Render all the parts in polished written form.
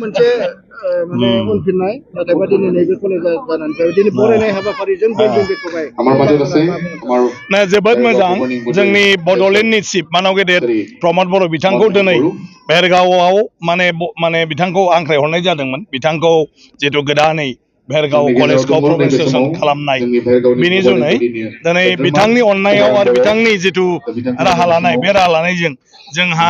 मोनसे माने उनफिननाय नाथायबा दिनै नैबे कलेजा जानानै दिनै बरायनाय हाबाफारिजों बेखौहाय ना जोबोद मोजां जोंनि बड'लेण्डनि चिफ मानाव गेदेर प्रमद बर' बिथांखौ दिनै भेरगावआव माने बिथांखौ हांख्रायहरनाय जादोंमोन बिथांखौ जिहेतु गोदानै भेरगाव कलेजखौ प्रफेसार खालामनाय बिनि जुनै दिनै बिथांनि अननायाव आरो बिथांनि जिथु राहा लानाय बे राहा लानायजों जोंहा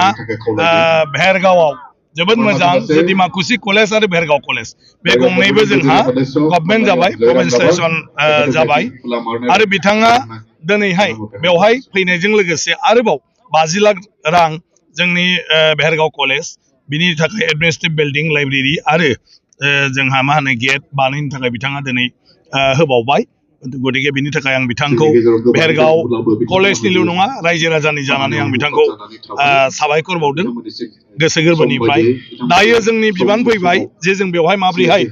भेरगावआव जोबोद मोजां जे डिमाकुसि कलेज आरो भेरगाव कलेज बे गंनैबो जोंहा गभर्नमेन्ट जाबाय प्रफेसारेसन जाबाय आरो बिथाङा दिनैहाय बेवहाय फैनायजों लोगोसे आरोबाव 50 लाख रां जोंनि भेरगाव कलेज बिनि थाखाय एडमिनिस्ट्रेटिभ बिल्डिं लाइब्रेरि आरो जोंहा मा होनो गेट बानायनो थाखाय बिथाङा दिनै होबावबाय गतिके बिनि थाखाय आं बिथांखौ भेरगाव कलेजनिल' नङा रायजो राजानि जानानै आं बिथांखौ साबायखर बावदों गोसो गोरबोनिफ्राय दायो जोंनि बिबान फैबाय जे जों बेवहाय माबोरैहाय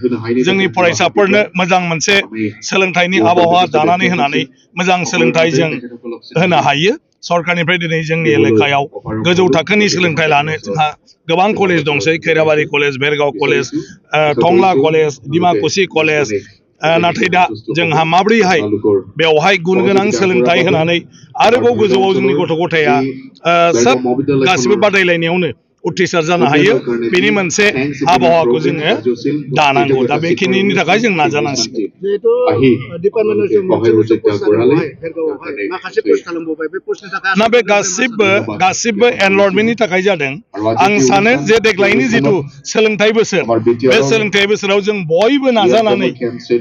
जोंनि फरायसाफोरनो मोजां मोनसे सोलोंथाइनि आबहावा दानानै होनानै मोजां सोलोंथाइ जों होनो हायो सरकारनिफ्राय दिनै जोंनि एलेकायाव गोजौ थाखोनि सोलोंथाइ लानो जोंहा गोबां कलेज दंसै खैराबारि कलेज भेरगाव कलेज टंला कलेज डिमाकुसि कलेज नाथाय दा जोंहा माबोरैहाय बेवहाय गुन गोनां सोलोंथाइ होनानै आरोबाव गोजौआव जोंनि गथ' गथाया सोब गासिबो बादायलायनायावनो उथ्रिसार जानो हायो बेनि मोनसे आबहावाखौ जोङो दानांगौ दा बेखिनिनि थाखाय जों नाजानांसिगोन जिहेतु डिपार्टमेन्टआव जों माखासे पस्ट खालामबावबाय बे पस्टनि थाखाय ना बे गासिबो एनरलमेन्टनि थाखाय जादों आं सानो जे देग्लायनि जिथु सोलोंथाइ बोसोर बे सोलोंथाइ बोसोराव जों बयबो नाजानानै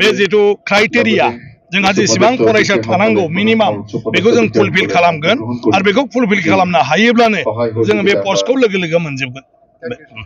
बे जिथु क्राइटेरिया जोंहा जेसेबां फरायसा थानांगौ मिनिमाम बेखौ जों फुलफिल खालामगोन आरो बेखौ फुलफिल खालामनो हायोब्लानो जोङो बे पस्टखौ लोगो लोगो मोनजोबगोन